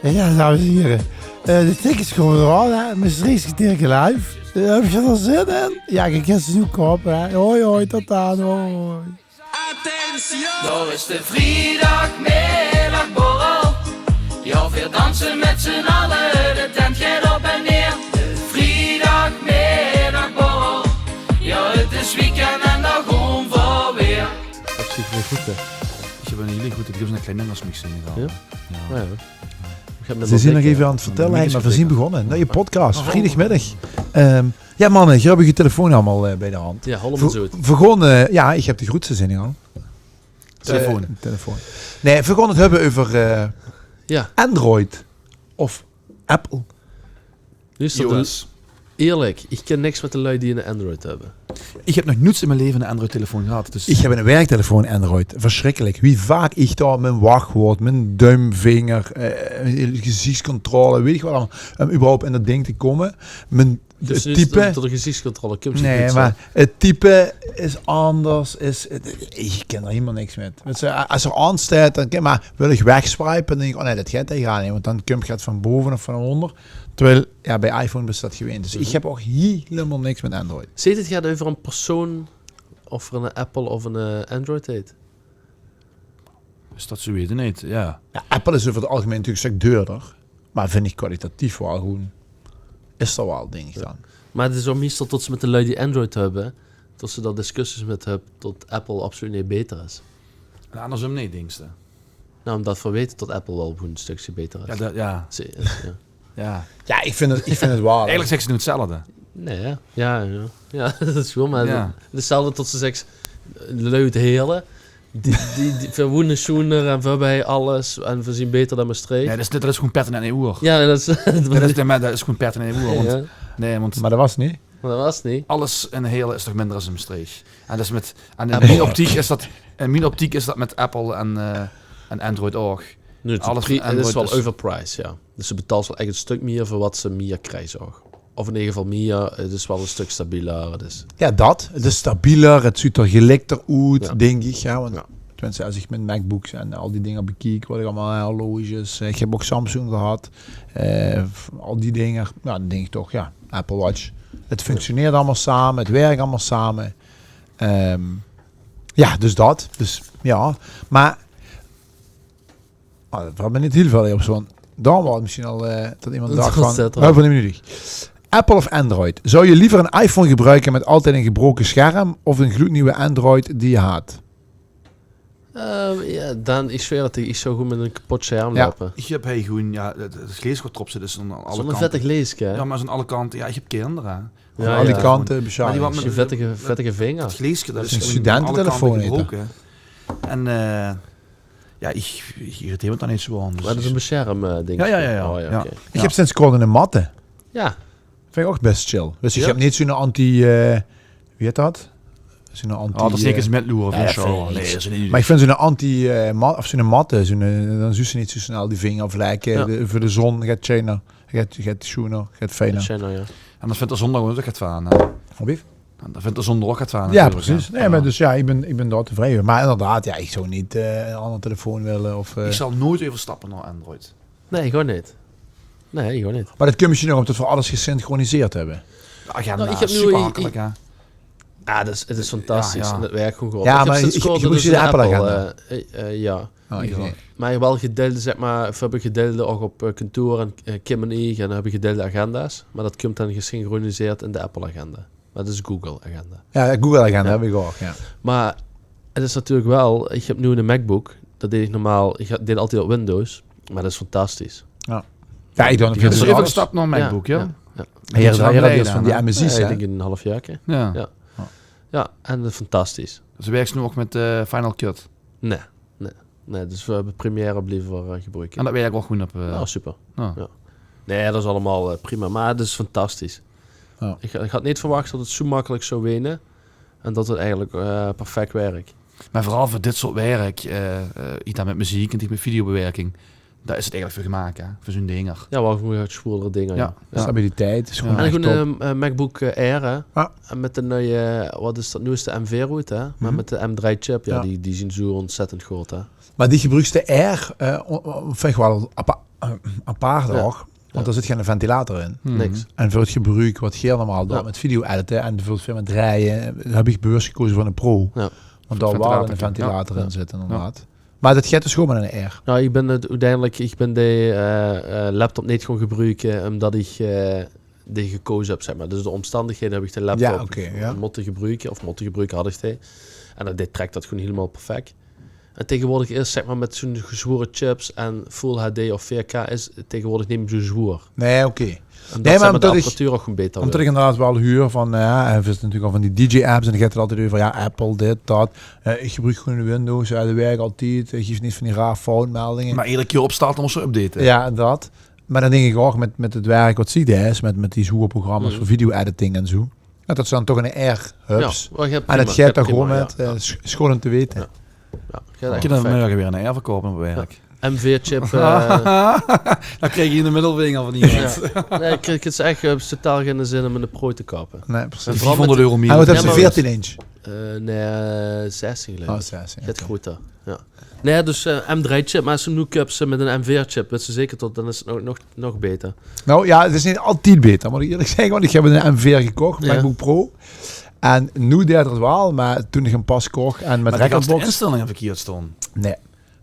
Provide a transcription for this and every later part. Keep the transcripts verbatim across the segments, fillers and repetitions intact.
Ja, dames en heren. Eh, de tickets komen eraan, hè. Maastricht Kwartier live. Eh, heb je er zin in? Ja, ik heb ze nu kopen, hè. Hoi, hoi, tot dan. Hoi. Attention! Daar is de vrijdagmiddagborrel. Ja, we dansen met z'n allen, de tent gaat op en neer. De vrijdagmiddagborrel. Ja, het is weekend en daar gaan we weer. Op zich wel goed, hè. Ich höb 'n hiel good, ich höb zo'n klein ding es mix in gedaon. Ja? Ja, ja. Ze zien nog even aan het vertellen, hè, maar we zien begonnen. Nuie podcast, vrijdagmiddag. Ehm, ja, manne, geer höb de telefoon allemaal eh, bij de hand. Ja, allemaal zo. Begonnen, ja, ich höb de groetste zin al. Telefoon. Eh, telefoon. Nee, we gaan het hebben over eh, ja. Android of Apple. Luister, eerlijk, ich ken niks met de lui die 'n Android höbbe. Ich höb nog noets in mien laeve 'n Android-telefoon gehad. Dus ich höb 'n werktelefoon Android. Verschrikkelijk. Wie vaak ich dao mien wachtwoord, mien duimvinger, eh, gezichtscontrole, weet ich wat allemaal, um überhaupt in dat ding te komen. Mien dus het type tot de gezichtscontrole komt. Nee, maar het type is anders. Is, ich ken er helemaal niks met. Weet je, als er aanstaat, dan kan maar wil ich wegswipen, dan denk ich, oh nee, dat gaat tegenaan niet, want dan komt het van boven of van onder. Terwijl ja, bij iPhone bestaat gewend. Dus ich höb auch helemaal niks met Android. Zit het gaat over een persoon of er een Apple of een eh, Android heet? Is dat zo weten niet, ja. Ja, Apple is over het algemeen natuurlijk een stuk duurder. Maar vind ich kwalitatief wel gewoon, is er wel, denk ich dan. Maar het is wel meestal tot ze met de lui die Android höbbe, tot ze daar discussies met höbbe, tot Apple absoluut niet beter is. En andersom niet, denk je? Nou, omdat we weten tot Apple wel een stukje beter is. Ja, dat, ja. Ja. Ja, ich vind het, ich vind het wel. Eigenlijk zegt ze nu hetzelfde. Nee, ja. Ja, ja. Ja, dat is gewoon maar hetzelfde tot ze zegt, lui het hele. Die, die, die, we wonen schoener en we hebben alles en we zien beter dan Maastricht. Nee, dat is, dat is gewoon pertinent niet oor. Ja, dat is, dat is, nee, maar dat is gewoon pertinent niet oor. Want, ja. Nee, want maar dat was niet. Maar dat was niet. Alles in heel is toch minder als in Maastricht. En dat is met, en in mijn optiek is dat, in mijn optiek is dat met Apple en, eh, en Android ook. Nu, het is wel overpriced, ja. Dus ze betaalt wel echt een stuk meer voor wat ze meer krijgt ook. Of in ieder geval mier, het is wel een stuk stabieler. Dus. Ja, dat. Het is stabieler, het zuut er gelikter oet, denk ich. Ja, want tenminste, als ich mien MacBooks en al die dinger bekiek, wat ich allemaal heel logisch is. Ich höb auch Samsung gehad. Eh, al die dinger. Ja, dan denk ich toch, ja, Apple Watch. Het functioneert allemaal samen, het werkt allemaal samen. Ehm, ja, dus dat. Dus ja, maar Oh, dat had me niet heel veel op zo'n. Dan was misschien al eh, dat iemand dacht van, oh, van die minuut. Apple of Android? Zou je liever een iPhone gebruiken met altijd een gebroken scherm of een gloednieuwe Android die je haat? Ehm, ja, dan, ich zweer het, ich zou gewoon met een kapot scherm lopen. Ich höb hie gewoon, ja, het, het gleeske wat d'rop zit is aan alle kanten. Zo'n vettig gleeske, hè? Ja, maar is aan alle kanten. Ja, ich höb kinder, hè. Ja, aan alle kanten, maar die wat met vettige, vettige vinger. Het gleeske, dat is gewoon aan alle kanten gebroken. En eh, ja, ich, ich irriteer mich dan niet zo aan. Dus maar dat is een bescherm, eh, ding. Ja, ja, ja. Ja. Oh, ja, ja. Oké. Ich höb sinds kort 'n matte. Ja. Vind ich auch best chill. Dus ich höb niet zo'n anti, eh, wie heet dat? Zo'n anti. Oh, dat is niks eh, met loeren of ja, zo. Nee, dat is niet. Maar ich vind zo'n anti, eh, mat, of zo'n matte, zo'n, eh, dan zuus ze niet zo snel die vingervlekken. Ja. De, voor de zon gaat het sjoener, gaat, gaat het sjoener, gaat het fijner. Gaat sjoener, ja. En dat vindt de zon dan ook gaat aan, hè? Op wie? En dat vindt de zon er ook gaat aan. Ja, precies. Nee, maar dus ja, ich bin, ich bin daar tevreden. Maar inderdaad, ja, ich zou niet eh, een andere telefoon willen. Of, eh, ich zal nooit overstappen naar Android. Nee, gewoon niet. Nee, gewoon niet. Maar dat komt misschien nog omdat we alles gesynchroniseerd hebben. De agenda, nou, ich höb nu super makkelijk, hè? Ja, dat is, het is fantastisch. Ja, ja. En het werkt gewoon goed. Ja, maar ich höb sinds kort de Apple-agenda. Eh, eh, ja. Oh, ich niet. Maar wel gedeelde, zeg maar, we hebben gedeelde ook op eh, kantoor en eh, Kim en ich, en dan hebben we gedeelde agenda's. Maar dat komt dan gesynchroniseerd in de Apple-agenda. Maar dat is Google-agenda. Ja, Google-agenda heb ik ook, ja. Maar het is natuurlijk wel, ich höb nu 'n MacBook. Dat deed ich normaal, ich deed altijd op Windows. Maar dat is fantastisch. Ja. Ja, ich doon op Windows. Overgestapt naar MacBook, ja? Ja, ja. Hier, hier heb je van die M S I's, hè? Ja, ik denk een half jaarke. Ja. Ja. Ja, en dat is fantastisch. Dus werkt nu ook met eh, Final Cut? Nee, nee. Nee, dus we hebben Premiere blijven we eh, gebruiken. En dat werkt ook gewoon op eh, ja, super. Ja. Nee, dat is allemaal eh, prima, maar het is fantastisch. Ja. Ik, ik had niet verwacht dat het zo makkelijk zou wenen en dat het eigenlijk eh, perfect werkt. Maar vooral voor dit soort werk, eh, eh, iets dan met muziek en iets met videobewerking, daar is het eigenlijk voor gemaakt, hè? Voor zo'n dinger. Ja, wel gewoon het zwoerdere dinger. Ja. Ja. Stabiliteit is gewoon. En echt gewoon top. Een eh, MacBook eh, Air, hè? Ja. En met de nieuwe, wat is dat, nieuwste M vier uit, hè? Maar met de M drie chip, ja, die, die zien zo ontzettend groot, hè? Maar die gebruikste Air, eh, vind ik wel apart. eh, apart ouch, want dao zit geine ventilator in. Niks. En veur 't gebruuk wat geer normaal doot mit video edite en veur 't filme, drejje, höb ich bewus gekoze veur 'ne Pro. Want dao waal 'ne ventilator in zitte, inderdaad. Mer det geit dus gewoen mit 'n Air. Noe, ich bin 't oeteindelik, ich bin de eh, eh, laptop neet gaon gebruke umdet ich eh, die gekoze höb, zeg mer. Dus de omstandighede höb ich de laptop mótte gebruke, of mótte gebruke, had ich die. En det, dit trèk det gewoen hielemaol perfek. En taegewoordig is, zeg mer, mit zoe'n zwoere chips en Full H D of veer K is taegewoordig neet mie zoe zwoer. Nae, oké. En det, zeg mer, de apparatuur ouch gewoen beter weurt. Umdet ich inderdaad waal huur van, eh, jao, en veer zitte natuurlik al van die D J-apps en die höbbe 't altied euver, jao, Apple, dit, det. Eh, ich gebruuk gewoen Windows, jao, det wirk altied. Eh, geef neet van die raar foutmeldinge. Mer eder kier opstarte, mós se updaten. Jao, det. Mer dan dink ich ouch mit, mit 't werk wat zie deis, mit, mit die zwoer programma's veur video-editing en zoe. Jao, det se dan toch 'n Air höbs. En det geit toch gewoen mit, eh, is good um te weite. Ich kin dan morge weer 'n Air verkoupe op 't werk. M veer-chip. Dan krieg ich hie de middelvinger van emes. Nae, ich höb ech, eh, totaal geine zin um 'ne Pro te koupe. Nae, precies. Viefhóngerd euro mie. En wat höbs se, veertien inch? Eh, nae, zestien, geluif ich. Oh, zestien, oké. Get groeter, jao. Nae, dus eh, M drie-chip, mer es se noe koups mit 'n M veer-chip, wèts se zeker tot, dan is 't nog, nog, nog beter. Noe jao, 't is neet altied beter, mót ich ierlik zègke, want ich höb 'n M veer gekoch, MacBook Pro. En noe deit 'r 't waal, mer toen ich 'm pas koch en mit Rekkerbox. Mer de instellinge verkierd stónge. Nae.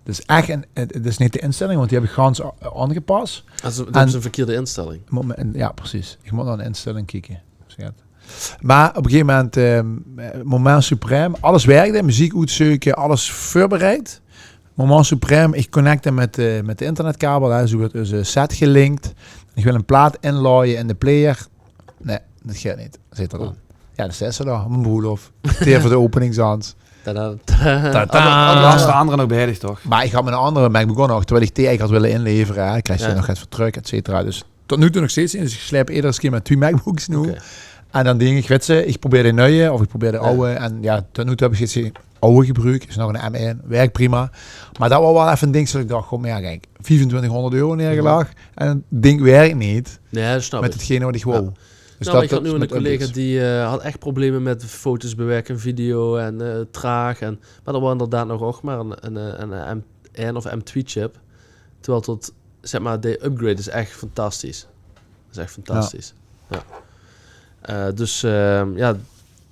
Dus ech, 't is neet de instelling, want die höb ich gans a-, aangepas. Höbs se 'n verkierde instelling? Jao, precies. Ich mót nao 'n instelling kieke. Mer op e gegeve moment, eh, moment suprême, alles wirkde, meziek oetzeuke, alles veurbereid. Moment suprême, ich connecte mit, eh, mit de internetkabel, hè, zoe weurt eus set gelink. Ich wil 'n plaat inlaje in de player. Nae, det geit neet, zaet 'r dan. Jao, det zaet ze dan, op 'n broelof. Teer veur de openingsdans. Tada, tada. Tada. Mer ich had mit 'n anger MacBook ouch, terwiel ich die eigelik had wille inlevere, hè. Kriegs se nog get veur trök, et cetera. Dus tot noe toe nog steeds neet. Dus ich sjlep edere kier mit twie MacBooks noe. En dan dink ich, wèts se, ich probeer de nuie of ich probeer de awwe. En jao, tot noe toe höb ich steeds die awwe gebruuk. Is nog 'n M ein, wirk prima. Mer det waor waal effe 'n dink det ich dach, goh, mer jao, kiek, viefentwintighóngerd euro neergelag en 't dink wirk neet mit 'tgene wat ich wou. Dus det, ich had noe 'ne collega die eh, had ech probleme mit foto's bewerke en video en eh, traag. En, mer det waor inderdaad nog ouch mer 'n, 'n, eh, 'n M ein of M twee chip. Terwiel tot, zeg mer, de upgrade is ech fantastisch. Det is ech fantastisch. Jao. Eh, dus eh, jao,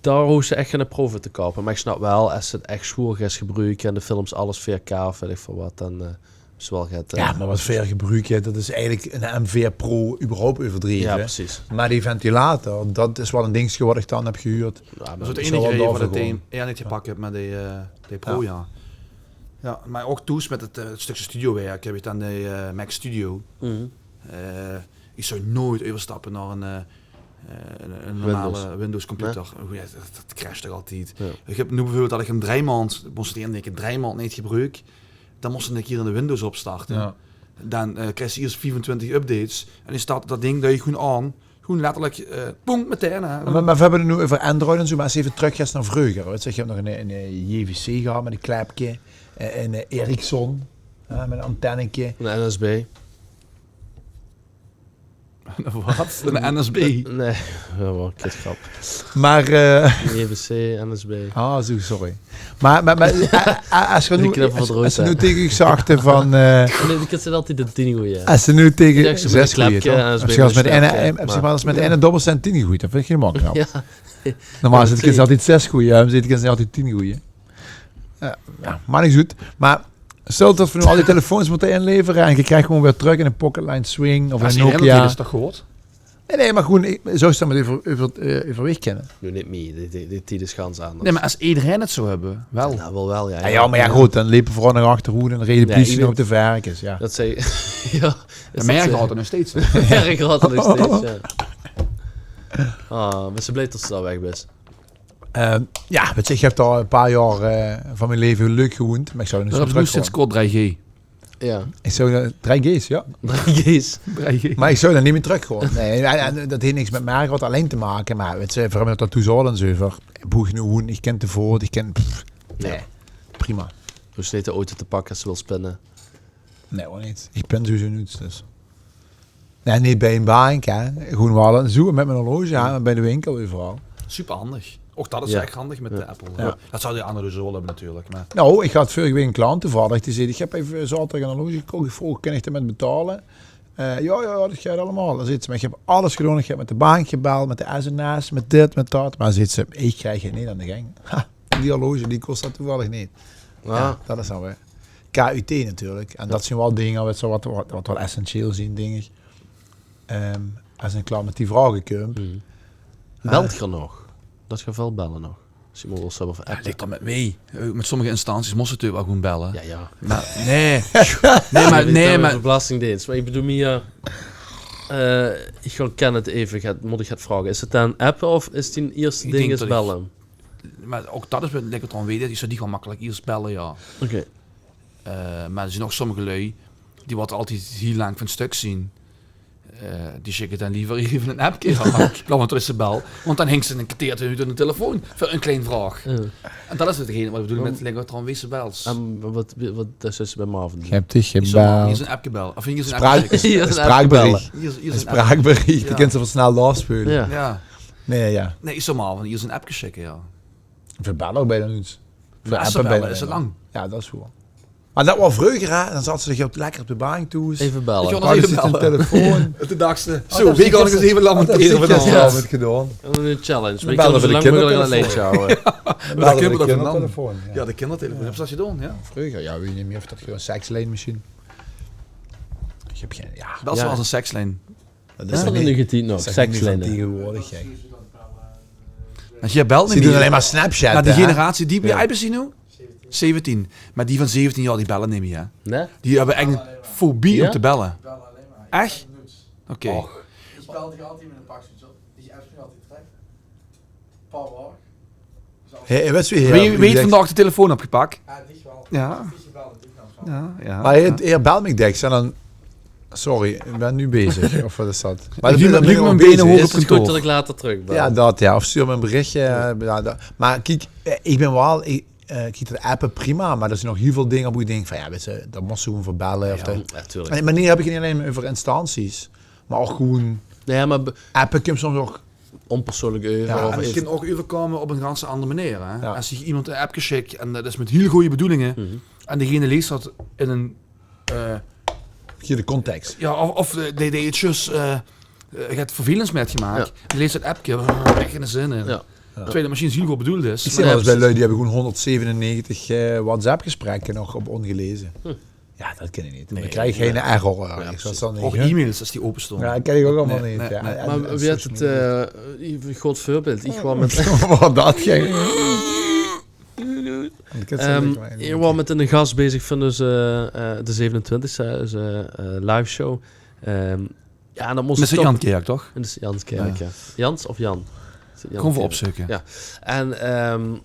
dao hoofs se ech geine Pro veur te koupe. Mer ich snap waal, es se 't ech zwoer geis gebruke en de films alles veer K of weit ich väöl wat, dan eh, is 't waal get, eh. Jao, mer wat veer gebruke, det is eigelik 'n M veer Pro überhaupt euverdreve. Jao, precies. Mer die ventilator, det is waal 'n dingske wat ich dan höb gehuurd. Jao, mer det is 't einige reden waorum ich 'm neet gepak höb, mer die eh, die Pro, jao. Jao, mer ouch thoes mit 't eh, 't stökske studiowerk höb ich dan die eh, Mac Studio. Eh, ich zou noeats euverstappe nao 'n eh, eh, 'n, 'n normale Windows computer. Nae. Jao, det, det crasht toch altied. Ich höb noe beveurbeeld det ich 'm drei maond, mós se 't indekke, drei maond neet gebruuk. Dan mós se 'ne kier in de Windows opstarte. Dan eh, kriegs se iers viefentwintig updates. En dan start det dink, det geit gewoen aan. Gewoen letterlik, eh, boem, metein, hè. Mer, mer veer höbbe 't noe euver Android en zoe, mer es se effe trökgeis nao vreuger. Wèts se, ich höb nog 'n, 'n eh, J V C gehad mit 'n klepke. Eh, 'n eh, Ericsson, hè, mit 'n antenneke. 'n N S B. Wat? 'n N S B? Nae, det waor 'n kutgrap. Mer eh, J V C, N S B. Ah, zoe, sorry. Mer, mer, mer eh, eh, es se noe taenge uch zagte van eh, nae, die kins se altied in tien goeie, hè. Es se noe taenge zes goeie, toch? Es se mit eine, es se mit eine dobbelsteen tien goeie, det vinj ich gein makkelijk. Normaal is 't, kins se altied zes goeie, hè, dan kins se altied tien goeie. Jao, mer neet zoe. Mer stel det veer noe al die telefoons mótte inlevere en geer kriegt gewoen weer trök 'ne Pocketline Swing of 'ne Nokia. Nae, nae, mer gewoen, ich, zouws se det mit euver, euver, eh, euverweeg kinne? Noe neet mie, die, die, die tied is gans anders. Nae, mer es ederein 't zou höbbe, waal. Jao, waal, waal, jao. Jao, mer jao, good, dan lepe veer nog achteroet en reje de pliesie nog op de verkes, jao. Det zag, jao. Mer veer gaon nog steeds, hè. Veer gaon nog steeds, jao. Ah, mer se bliej tot se dao weg bis. Eh, jao, wèts se, ich höb dao 'n paar jaor eh, van mien leve leuk gewoend, mer ich zou d'r neet trök gaon. Sinds kort drei G. Jao. Ich zou, eh, drei G's, jao. Drei G's. Mer ich zou d'r neet mie trök gaon. Nae, jao, jao, det haet niks mit Margraot allein te make, mer wèts se, veer höbbe 't dao thoes al ins euver. Boe ich noe woen, ich kin te voot, ich kin, pff, nae, prima. Hoofs neet de auto te pakke es se wils pinne. Nae, waal neet. Ich pin sowieso noets, dus. Nae, neet bie 'n bank, hè. Gewoen waal zoe mit mien horloge, hè, mer bie de winkel, euveral. Superhandig. Ouch dat is ech hendig mit de Apple. Jao. Dat zouw de anger dus ouch höbbe natuurlik, meh... Noe, iech had veurige week 'ne klant toevallig, dee zag: "Iech höb eve zaoterdag 'n horloge gekoch, iech vroog, kin iech dao mèt betale?" Eh, jao, jao, dat geit allemaol. Daan zeet ze: "Meh iech höb alles gedoon, iech höb mèt de baank gebeld, mèt de S N S, mèt dit, mèt dat." Meh zeet ze: "Iech krieg 't neet aon de geng." Ha, die horloge, die kos dat toevallig neet. Jao, dat is noe weer K U T natuurlik. En dat zien wel dinger, weits te, wat, wat, wat wel essentieel zien, dink iech. Ehm, es 'ne klant mèt die vraoge kump. Belt geer nog? Dat geer väöl belle nog? Simon, of zo, of... Jao, ligk d'r mèt mei. Eh, mèt sommege instanties mós te natuurlik wel gewoen belle. Jao, jao. Meh, nein. Nein, meh, nein, meh Belastingdeens. Meh iech bedoel mie, eh, iech gaon Kenneth eve get, moot iech get vraoge. Is 't daan appe of is dien ierste dink is belle? Meh ouch dat is, ligk 't aon wee, iech zouw die gewoen mekkelek iers belle, jao. Oké. Eh, meh d'r zien ouch sommege lui die wat altied hiel laank vaan stök zien. Eh, die sjikke daan leever eve 'n appke, jao. In plaots vaan tot iech ze bel. Want daan hingk ze 'n kerteer, twintig minute aon de tillefoon veur 'n klein vraog. Jao. En dat is 't degene wat iech bedoel mèt ligk 't aon wee ste bels. En wat, wat, dat is bij Marvin. Iech höb diech gebeld. Iers 'n appke belle. Of iers 'n appke sjikke. Iers 'n spraokberiech. Iers 'n spraokberiech. Daan kins te wel snel aofspeule. Jao. Nein, jao. Nein, iers Marvin, iers 'n appke sjikke, jao. Veer belle ouch bijna neet. Veur appe belle is 't lang. Jao, dat is good. Meh dat waor vreuger, hè. Daan zaots te lekker op de baank thoes. Eve belle. Paaks te de tillefoon. Toen dachs te: "Zo, wie gaon iech ins eve lang mèt dees gedaon." En daan 'n challenge. Meh iech höb zoe lang meugelek aon 't leedsje hawwe. Meh dat kump toch vaan daan. Jao, de kindertillefoon. Höbs te dat gedoon, jao? Vreuger, jao, weit iech neet mie of dat gewoen sekslien mesjiens. Iech höb gein, jao. Dat is wel ins 'n sekslien. Dat is toch neet, neet vaan tegenwoordig, hè. En die belt neet mie. Die doen allein mer Snapchat, hè? Meh die generatie, die, wie aajd bis te noe? Zeventien. Meh die vaan zeventien jaor, die belle neet mie, hè? Nein? Die höbbe ech 'n fobie um te belle. Ech? Oké. Iech bel diech altied mèt 'n pak zoe, die apps miech altied trèkke. Wee heet vaandaog de tillefoon opgepak? Jao. Jao, jao. Meh heer, heer belt miech dèks en daan: "Sorry, iech bin noe bezig." Of wat is dat? Meh daan bin iech noe bezig. Is 't good tot iech later trök bel? Jao, dat jao. Of stuur miech 'n beriechke. Jao, dat. Meh kiek, eh, iech bin wel, iech, eh, kiek, dat appe prima, meh d'r zien nog hiel väöl dinger boe iech dink vaan, jao, weits te, dao mós te gewoen veur belle. Jao, natuurlik. En, meh nein, höb iech 't neet allein euver instanties, meh ouch gewoen appe kump soms ouch onpersoonlek euver. Jao, en 't kin ouch euverkoume op 'n gans aander meneer, hè. Jao. Es diech iemes 'n appke sjik en dat is mèt hiel gooj bedoelinge, en degene lees dat in 'n, eh, verkierde context. Jao, of, of, eh, dee, dee heet zjus, eh, eh, get vervelends mètgemaak. Jao. En dee lees dat appke, brr, ech geine zin in. Jao. Terwijl dat mesjiens hiel good bedoeld is. Iech zeen wel ins bij lui die höbbe gewoen honderdzevenennegentig, eh, WhatsApp-gesprekke nog op ongeleze. Jao, dat kin iech neet. Nein, daan krieg iech geine error. Jao, percies. Ouch e-mails, es die ope stoon. Jao, dat kin iech ouch allemaol neet. Meh wie heet 't, eh, e good veurbeeld. Iech waor mèt... Wat dat góng. Ehm, iech waor mèt 'ne gas bezig vaan de, eh, de zevenentwintigste, dus, eh, eh, liveshow. Ehm, jao, en dat mós iech toch... Mèt Sint-Janskèrk, toch? In de Sint-Janskèrk, jao. Jans of Jan? Sint-Janskèrk. Koume v'r opzeuke. Jao. En, ehm,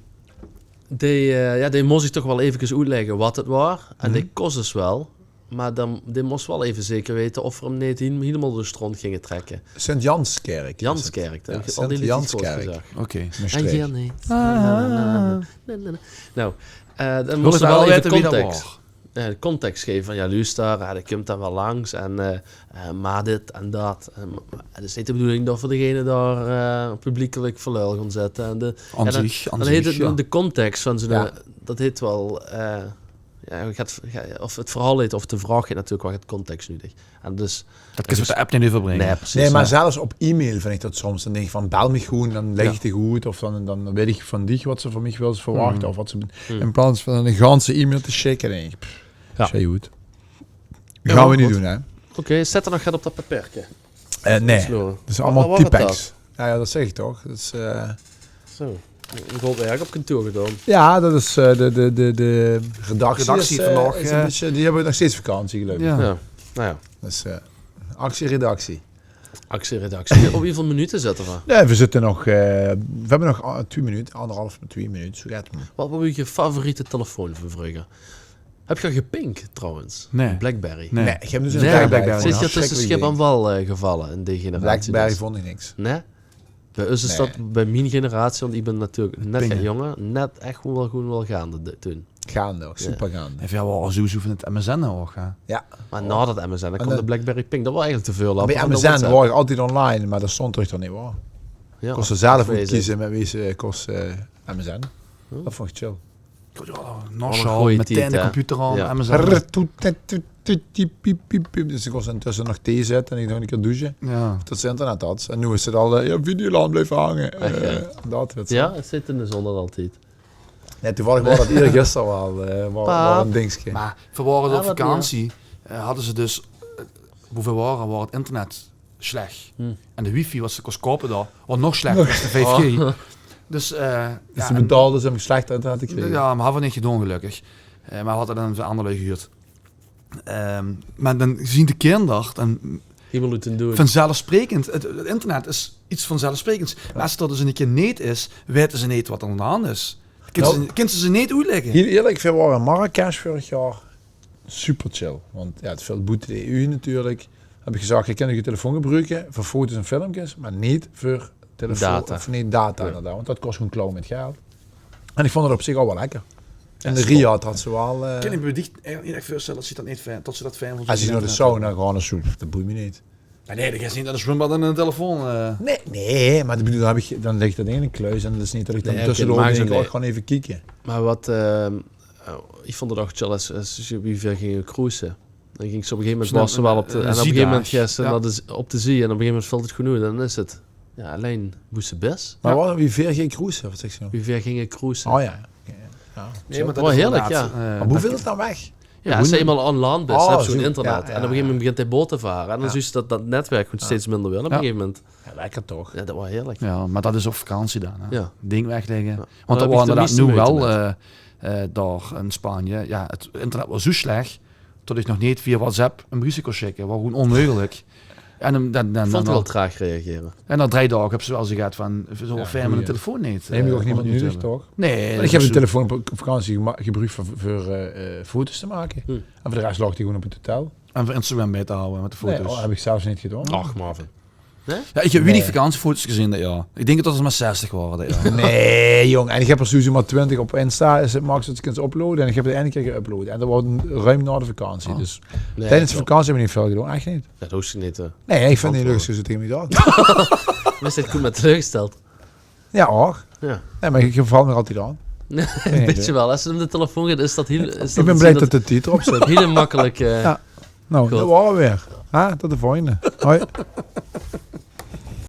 dee, eh, jao, dee mós iech toch wel eve oetlègke wat 't waor. En dee kós dus wel. Meh daan, dee mós wel eve zeker weite of v'r 'm neet hiel-, hielemaol door de stront ginge trèkke. Sint-Janskèrk is 't. Janskèrk, dat höb iech al neet good gezag. Oké. Mestreech. Noe, eh, daan mós iech wel eve context, eh, context geve vaan, jao, luuster, eh, dee kump daan wel langs en, eh, eh, meh dit en dat. En, meh 't is neet de bedoeling tot v'r degene dao, eh, publiekelek veur lul goon zètte. En de, en daan, daan heet 't de context vaan zoe'n, dat heet wel, eh, jao, 't geit, of 't verhaol heet, of de vraog heet natuurlik wel get context nudeg. En dus... Dat kins te mèt de app neet euverbringe. Nein, percies. Nein, meh zelfs op e-mail vin iech dat soms. Daan dink iech vaan: bel miech gewoen, daan lègk iech 't good. Of daan, daan weit iech vaan diech wat ste vaan miech wèls verwachte. Of wat ste, in plaots vaan 'ne ganse e-mail te sjikke, dink iech: pff, is good. Gaon v'r neet doen, hè? Oké, steit 'r nog get op dat papierke? Eh, nein. Dat is allemaol typex. Jao, jao, dat zègk iech toch. Dat is, eh, Zo, good werk op kantoor gedoon. Jao, dat is, eh, de, de, de, de redactie. Redactie is, eh, vandaag, is 'n bitteke, die höbbe nog steeds vakantie, geluif iech. Jao. Noe jao. Dus, eh, actie-redactie. Actie-redactie. Op wieväöl minute zitte v'r? Jao, v'r zitte nog, eh, v'r höbbe nog, eh, twie minute, aanderhaaf, twie minute, zoe geit 't. Wat waor dien favoriete tillefoon vaan vreuger? Höb geer gepink, trouwens? Nein. Blackberry? Nein. Nein, iech höb dus 'ne Blackberry. Zit geer tösse sjip en wal, eh, gevalle in dee generatie? Blackberry voont iech niks. Nein? Bij us is dat, bij mien generatie, want iech bin natuurlik net get jónger, net ech gewoen wel, gewoen wel gaande toen. Gaande, ouch super gaande. En veer waore al zoe, zoe vaan 't M S N ouch, hè? Jao. Meh nao dat M S N, daan kaom de Blackberry Pink. Dat waor eigelek te väöl. Bij M S N waor iech altied online, meh dao stoont 'r ech neet, huur. Kós ze zelf good keze mit wee ze kós MSN. Dat vónd ich chill. Nog zoe, meteen de computer aan, MSN. Dus ich kós intösse nog thee zètte en ich nog ein kier douche. Tot ze internet had. En noe is 't al, ja, Videoland, blief hange. Dat, ja, 't zit in de zon altied. Nae, toevallig waor dat iergister waal, eh, waor, waor ein dingske. Mer veer waore op vakantie, eh, hadde ze dus, eh, boe veer waore, waor 't internet slech. En de wifi wat ze kós koupe dao, waor nog slechter es de vijf G. Dus, eh, dus ze betaalde ze óm slechter internet te kriege. Ja, mer hadde veer neet gedoon, gelökkig. Eh, mer veer hadde dan veur anger lui gehuurd. Ehm, mer dan zeen de kinder dan vanzelfsprekend, 't, 't internet is get vanzelfsprekends. Mer es 't d'r dus ein kier neet is, weite ze neet wat d'r aan de hand is. Kinne ze, kinne ze ze neet oetlègke. Hiel ierlik, veer waore in Marrakesh veurig jaor. Super chill. Want ja, 't vilt boete de E U natuurlik. Höb ich gezag, ich kin uche telefoon gebroeke veur foto's en filmkes, mer neet veur telefoon, of neet data inderdaad, want dat kós gewoon klauwe mit geld. En ich vónd 't op zich al waal lekker. En de Riyadh had ze waal, eh, ich kin mich bie dich eigelik neet ech veurstelle dat ze dat neet fijn, dat ze dat fijn vónje. Es ich nao de sauna gaon of zoe, dat boeit mich neet. Mer nae, dan geis se neet nao 't zwumbad en ein telefoon, eh. Nae, nae, mer ich bedoel, dan höb ich, dan ligk dat in ein kluis en dat is neet dat ich dan tössedoor dink, oh, ich gaon effe kieke. Mer wat, eh, ich vónd 't ouch chill es, es, wie veer ginge cruise. Dan gings se op ein gegaeve moment, waors se waal op de, en op ein gegaeve moment geis se nao de, op de zie en op ein gegaeve moment vilt 't genóg, dan is 't, ja, allein boe se bis. Mer wie veer ginge cruise, wat zags se noe? Wie veer ginge cruise. Oh ja. Nae, mer dat waor heerlik, ja. Mer boe vilt 't dan weg? Ja, es se einmaol aan land bis, höbs se gewoon internet. En op ein gegaeve moment begint de boot te vare en dan zuus se dat dat netwerk gewoon steeds minder weurt op ein gegaeve moment. Ja, lekker toch? Ja, dat waor heerlik. Ja, mer dat is ouch vakantie dan, hè? Ding weglègke. Want dat waor inderdaad noe waal, eh, eh, dao in Spanje. Ja, 't internet waor zoe slech tot ich nog neet via WhatsApp ein berichje kós sjikke. Waor gewoon ónmeugelik. En dan, dan, dan, vónd ich waal traag reagere. En nao drei daog höbs se waal zoe get van, zoe fijn mit ein telefoon neet. Nae, mer ouch neet nudig, toch? Nae. Ich höb de telefoon op vakantie gebroek veur, veur, eh, foto's te make. En veur de res laog die gewoon op 't hotel. En veur Instagram bie te hawwe mit de foto's. Nae, höb ich zelfs neet gedoon. Ach, Marvin. Ja, ich höb wienig vakantiefoots gezeen dat jaor. Ich dink dat 't mer zestig waore dat jaor. Nae, jóng. En ich höb d'r sowieso mer twintig op Insta. Is 't max wat se kins uploade. En ich höb 't eine kier geüpload. En dat waor ruim nao de vakantie. Dus tiedes de vakantie höb ich neet väöl gedoon. Eigelik neet. Dat hoof se neet, hè. Nae, ich vinj 't neet leuk es se zoe taenge mich dat. Mer is dit good mit teleurgesteld? Ja, ouch. Nae, mer ich val mich altied aan. Ein bietje waal. Es 't óm de telefoon geit, is dat hiel, is dat... Ich bin blie dat de titel op zit. Hiel makkelik, eh. Noe, dat waore veer weer. Hè, tot de volgende. Hoi.